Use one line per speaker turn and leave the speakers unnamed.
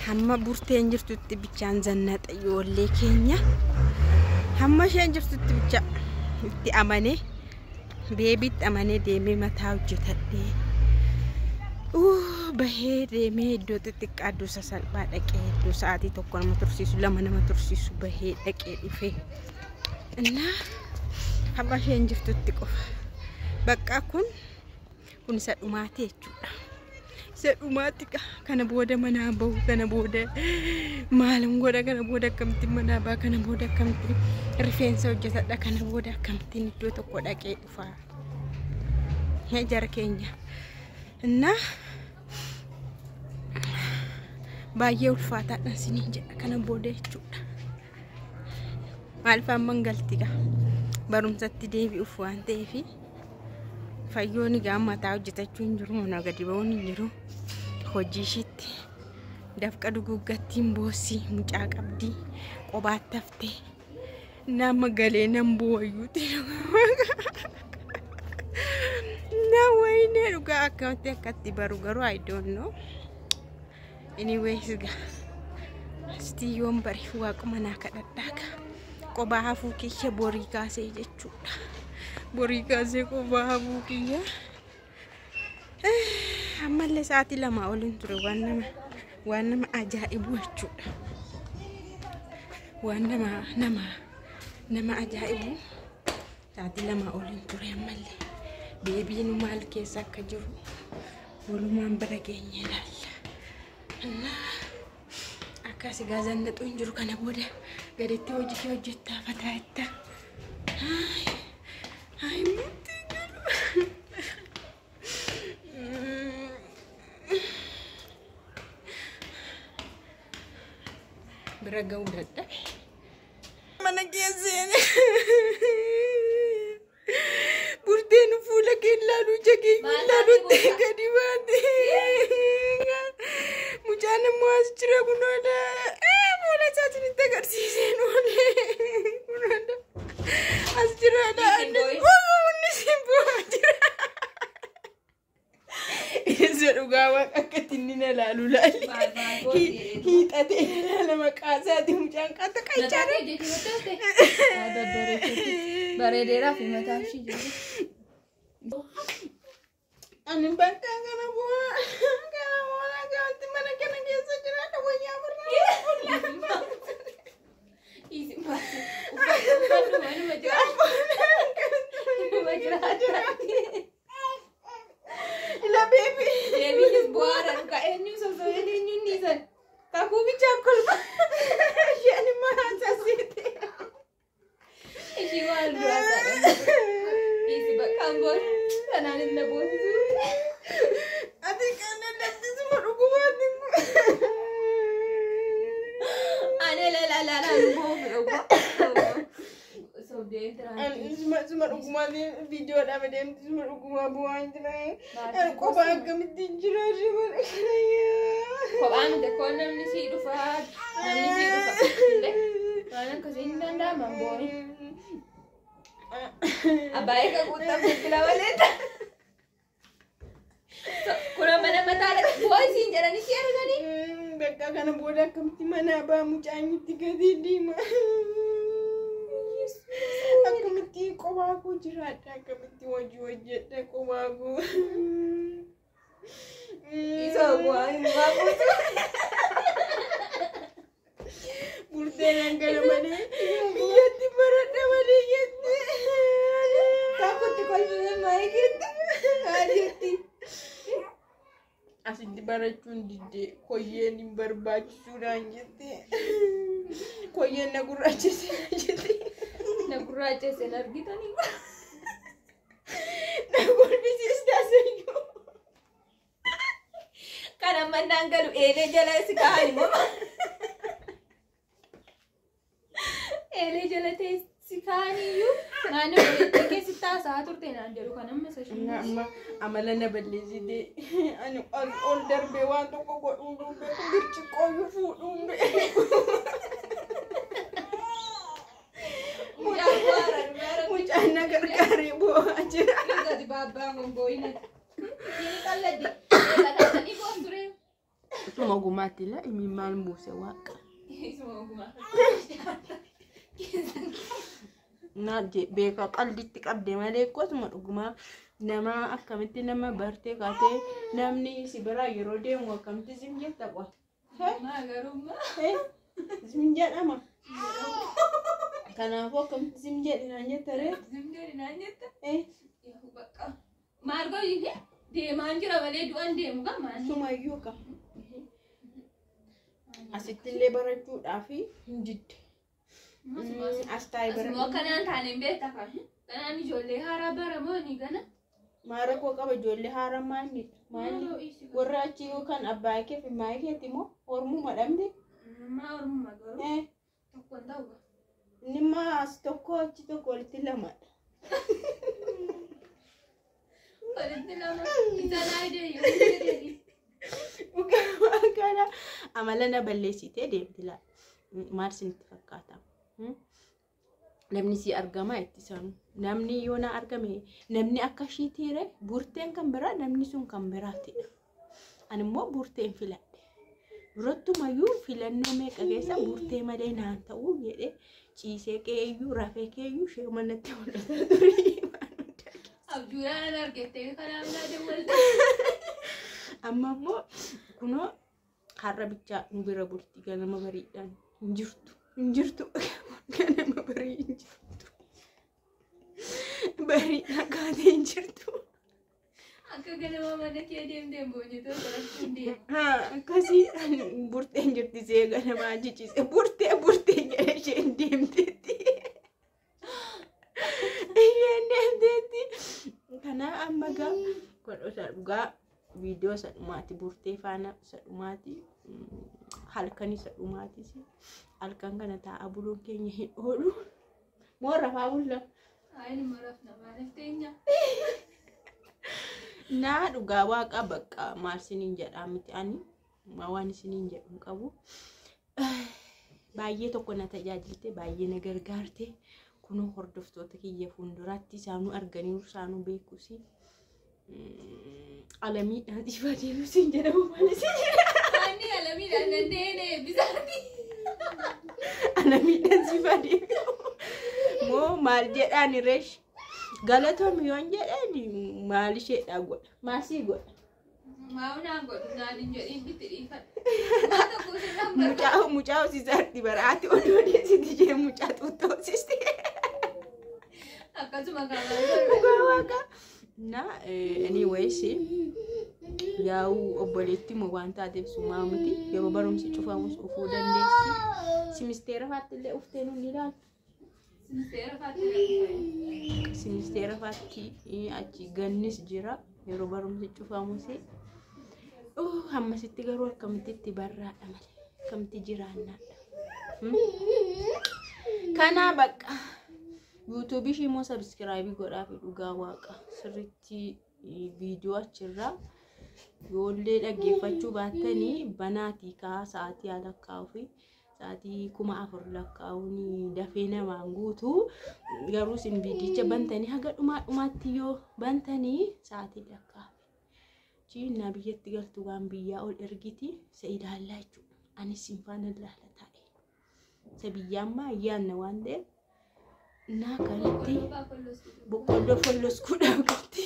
Hamma burteen jirtutti bichaan zannaxa ijoollee keenya. Hamma isheen jirtutti bicha itti amanee beebiitti amanee deemee mataa hojjetadhee. Bahee deemee iddoo xixiqqaa iddoo sasalphaa dhaqee iddoo sa'aatii 1 nama tursiisu 2 nama tursiisu bahee dhaqee dhufee. Innaa hamma isheen jirtutti qofa. Bakka kun isa dhumaati jechuudha. Isa dhumaati kana booda manaa bahu kana booda maalum godha kana booda akkamittiin manaa baha kana booda akkamittiin rifeensa hojjetadha kana booda akkamittiin iddoo tokko dhaqee dhufa. Jara keenya. Innaa baay'ee ulfaataadha isiniin jedha kana booda jechuudha. Maaliif amman galti gaa barumsatti deebi'uuf waan ta'eef fayyoon egaa mataa hojjetachuu hin jiru mana gadi ba'uun hin jiru hojii ishiitti dafqa duguuggattiin boossii mucaa qabdii qobaatti haftee nama galee nan booyyuuti. Na wayne dhugaa akkamitti akkatti baru garuu I don't know. Anyways gaa astii yoon bare waaquma naa kadhadhaa gaa qobaa hafuu kiyya borii kaasee jechuudha. Borii kaasee qobaa hafuu kiyya. Ammallee sa'aatii 2 oliin ture waan nama ajaa'ibu jechuudha. Waan nama ajaa'ibu sa'aatii 2 oliin ture ammallee. Beebiin maal keessa akka jiru walumaan bira geenye ilaalla. Akkas egaa zannaxuu hin jiru kana booda gaditti hojii kee hojjettaa fataa jettaa. Hayi murtii galu. Bira ga'uu dadhabe. Mana keesseen. Burteen fuula kee ilaalu ija kee ilaalutti gadi baate. Mucaan immoo as jira kunoodha. Fuula isaa isinitti agarsiiseen oolee. Kunoodha. As jiraadha. Inni siin bu'aa jira. Isa dhugaa waaqa akkatti inni na ilaalu laali. Hiixatee na ilaala maqaa isaati mucaan qaata qachaara.
Bareedeeraa fi mataa ishii jiru.
Ani bakka kana bu'aa kanatti mana kana keessa jiraata wayyaa birraa.
Isin baase uffata manuma jiraata. Manuma jiraata.
Ila beebi.
Beebiinis bu'aadha dhugaa eenyu sossobee eenyu inni isan kakuu bichaa kolfa.
Isheen immoo haasasiite.
Ishii waan duraa saadha. Isi bakka amboon kanaanis na boosisu.
Ati kana laftisuma dhugumaatti.
Ani la boofi dhugaa.
Suma dhugumaatti viidiyoodhaaf deemti suma dhugumaa bu'aa hin jira. Ani kophaa akkamitti hin jiraadhe mana kana yaa.
Kophaa miti koo namni sii dhufa namni sii dhufa. Waan akkasii hin danda'aman booni. Abbaayee kakuuttaa bilbila malee. Kun mana mataa bu'aa isiin jedhanii si arganii.
Bakka kana booda akkamitti manaa ba'a mucaan itti gadi deema. Akkamitti kophaa koo jiraadha akkamitti hojii hojjedha kophaa koo.
Isa bu'aa hin baafutu.
Burteen hangana malee biyyatti baradha malee jette.
Kakuutti kolfame maayikiitti. Maaliitti.
Asitti barachuun diddee koyyeen hin barbaachisuudhaan jette. Koyyeen na gurraachise jette.
Na gurraachise hin argitanii.
Na kolfisiistaa seyyuu.
Kan amma naan galu eelee jala si kaa'an immoo. Eelee jala si kaa'aniyyuu naannoo biyyattii keessatti haasa'aa turte naan jedhu kan amma isa
Amma amala na balleessite ani ol darbee waan tokko godhuu hin beeku birciqqooyyuu fuudhuu hin beeku. Mucaan na gargaaree boo'aa jira.
Gadi baabbaan kun boo'ina. Inni qalladdi. Qalladanii boon ture.
Isuma ogumaatti illee imimmaan buuse waaqa.
Isuma ogumaa.
Na beeka qalditti qabde malee akkasuma dhugumaa nama akkamitti nama bartee kaatee namni si biraa yeroo deemu akkamitti zim jetta qofa.
Maa garummaa.
Zim jedhama. Kanaafuu akkamitti zim jedhi naan jetta ree?
Zim jedhi naan jetta? Bakka. Maal godhi deemaan jira malee du'an deemu gaa maal?
Sumayyuu qaba. Asitti illee barachuudhaaf hin didde. As taa'ee
Asuma
bara.
akkanaan taane hin beekta kan. Kanaan ijoollee haaraa baramoo ni gana.
Maara koo qaba ijoollee haaraa maalidha? Maalli warra achi yookaan abbaa kee fi maayii keetti immoo ormuma dhabde.
Maa ormuma garuu tokko hin ta'u.
Inni immoo as tokko achi tokko walitti lamadha.
Walitti lama. Isa naayidee yoo jedhani.
Kana amala na balleessitee deemti laa. Maal isinitti fakkaata? Namni si argama itti sanu. Namni yoo na argame namni akka ishii tiire burteen kan biraa namni sun kan biraatidha. Ani immoo burteen filadhe. Durattumayyuu filannoo meeqa keessa burtee malee naan ta'uu jedhee ciisee keeyyuu rafee keeyyuu ishee manatti mul'ataa ture.
Abjuudhaan an argattee kanaaf naa dawwalte.
Amma immoo kunoo har'a bichaa nu bira bulti ganama bariidhaan hin jirtu. Hin jirtu ganama barii hin jirtu. Bariidhaan kaatee hin jirtu.
Akka ganama mana kee deemteen boonyitoo qorachuun deema.
Akkasii burteen jirti see ganamaa jijjiise burtee burtee jedhe isheen deemteetti. Isheen deemteetti. Kanaaf amma gaa godhota dhugaa viidiyoo isa dhumaati burtee faana isa dhumaati halkan isa dhumaatis halkan kana taa'aa buluun keenya hin oolu. Moo rafaa bulla?
Ayi marafna maaliif teenya?
Naa dhugaa waaqa bakka maal isiniin jedhaa miti ani waan isiniin jedhu hin qabu. Baay'ee tokko na tajaajilte baay'ee na gargaarte kunoo hordoftoota kiyya fuulduraatti isaanuu arganiiru isaanuu beekuusi. Alamiidhaan dhiifaa deebisiin jedhamu maal isin jedha?
Anni alamiidhaan dandeenye eebbisaati.
Alamiidhaan siifaa deebi'u. Moo maal jedhaan reesh? Galatoomi yoon jedhan maal isheedhaa godha? Maal sii godha?
Maa naan godhu naan hin jedhin bitti dhiifadha. Waan tokko sirraan barbaadu.
Mucaa mucaa hosiisaatti baraati oduu deessiti ishee mucaa xuuxxa hosiiste.
Akkasuma qabaa.
Dhugaa waaqa. Na anyways yaa'u obboleetti moo waan taateef sumaa miti yeroo barumsi cufamus dhufuu dandeessi. Simisteera faatti illee uftee nuun ilaalu.
Seera faatti.
Simisteera faatti achi gannis jira yeroo barumsi cufamus. Hammasitti garuu akkamitti itti barraadha malee akkamitti jiraannaadha. Kanaa bakka yuutuubii ishii immoo subscribe godhaa fi dhugaa waaqa sirriitti viidiyoo achirraa yoollee dhaggeeffachuu baattanii banaatii kaa sa'aatii haa lakkaa'uu fi sa'aatii 4000 lakkaa'uun dafee namaan guutuu garuu isin viidicha bantanii haga dhumaa dhumaatti yoo bantanii sa'aatii lakkaa'a. Chiinaa biyyatti galtu waan biyyaa ol ergiti isa ilaallaa jechuudha. Anis sin faana ilaala taa'e. Isa biyyaa ammaa ayyaanna waan ta'eef naa kanatti boqqolloo folloskuudhaaf galti.